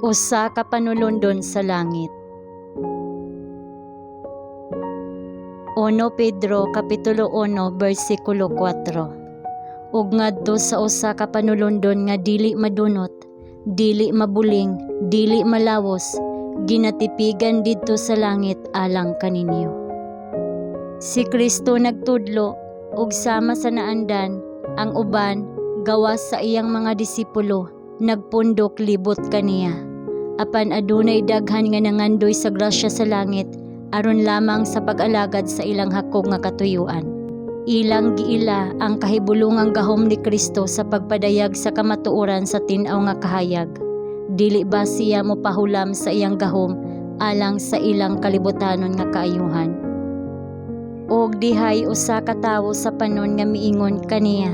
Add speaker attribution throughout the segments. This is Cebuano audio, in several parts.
Speaker 1: Usa ka panulondon sa langit. 1 Pedro kapitulo 1 bersikulo 4. Ug ngadto sa usa ka panulondon nga dili madunot, dili mabuling, dili malawos, ginatipigan didto sa langit alang kaninyo. Si Kristo nagtudlo ug sama sa naandan ang uban gawas sa iyang mga disipulo nagpundok libot kaniya. Apan adunay daghan nga nangandoy sa grasya sa langit aron lamang sa pag-alagad sa ilang hakog nga katuyuan. Ilang giila ang kahibulungang gahom ni Kristo sa pagpadayag sa kamatuoran sa tin-aw nga kahayag. Dili ba siya mopahulam sa iyang gahom alang sa ilang kalibutanon nga kaayuhan? Og dihay usa ka tawo sa panon nga miingon kaniya,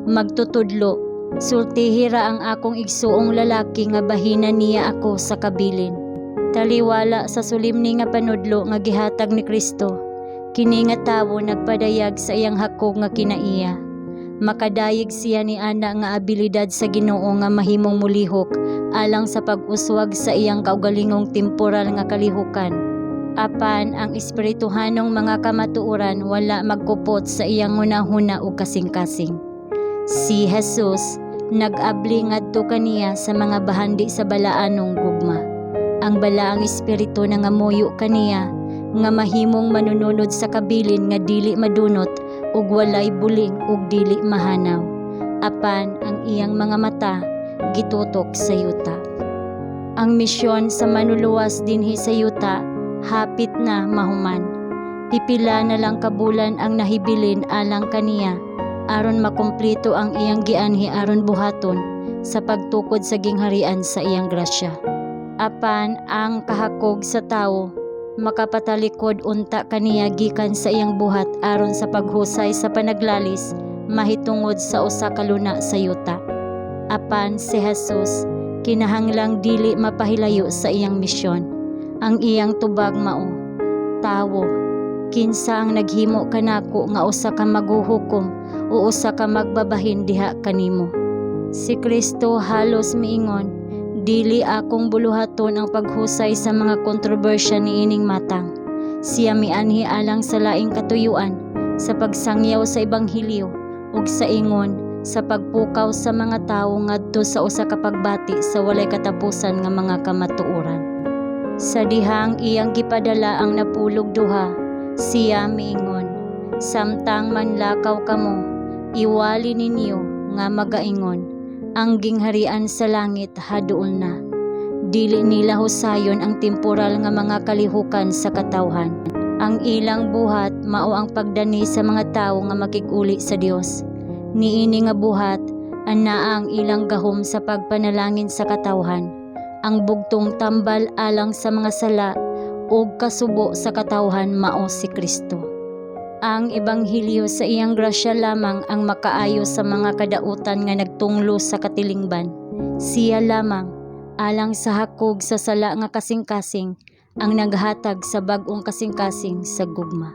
Speaker 1: "Magtutudlo, sultihi ra ang akong igsuong lalaki nga bahina niya ako sa kabilin." Taliwala sa solemne nga panudlo nga gihatag ni Kristo, kini nga tawo nagpadayag sa iyang hakog nga kinaiya. Makadayeg siya ni ana nga abilidad sa Ginoo nga mahimong molihok alang sa pag-uswag sa iyang kaugalingong temporal nga kalihukan. Apan ang espirituhanong mga kamatuoran wala magkupot sa iyang hunahuna ug kasing-kasing. Si Jesus nag-abli ngadto kaniya sa mga bahandi sa balaanong gugma. Ang Balaang Espiritu nangamuyo kaniya nga mahimong manununod sa kabilin nga dili madunot ug walay buling ug dili mahanaw. Apan ang iyang mga mata gitutok sa yuta. Ang misyon sa Manluluwas dinhi sa yuta hapit na mahuman. Pipila na lang ka bulan ang nahibilin alang kaniya aron makumpleto ang iyang gianhi aron buhaton sa pagtukod sa gingharian sa iyang grasya. Apan ang kahakog sa tawo makapatalikod unta kaniya gikan sa iyang buhat aron sa paghusay sa panaglalis mahitungod sa usa ka luna sa yuta. Apan si Jesus kinahanglang dili mapahilayo sa iyang misyon. Ang iyang tubag mao, "Tawo, kinsa ang naghimo kanako nga usa ka maghuhukom o usa ka magbabahin diha kanimo?" Si Kristo halos miingon, "Dili akong buluhaton ang paghusay sa mga kontrobersya niining matang." Siya mianhi alang sa laing katuyuan, sa pagsangyaw sa ebanghelyo ug sa ingon sa pagpukaw sa mga tawo ngadto sa usa ka pagbati sa walay katapusan nga mga kamatuoran. Sa dihang iyang gipadala ang napulog duha, siya miingon, "Samtang manlakaw kamo, iwali ninyo nga magaingon, 'Ang gingharian sa langit haduol na.'" Dili nila husayon ang temporal nga mga kalihukan sa katawhan. Ang ilang buhat mao ang pagdani sa mga tawo nga makig-uli sa Dios. Niini nga buhat, anaa ang ilang gahom sa pagpanalangin sa katawhan. Ang bugtong tambal alang sa mga sala ug kasubo sa katawhan mao si Kristo. Ang ebanghelyo sa iyang grasya lamang ang makaayo sa mga kadautan nga nagtunglo sa katilingban. Siya lamang, alang sa hakog sa sala nga kasing-kasing, ang naghatag sa bag-ong kasing-kasing sa gugma.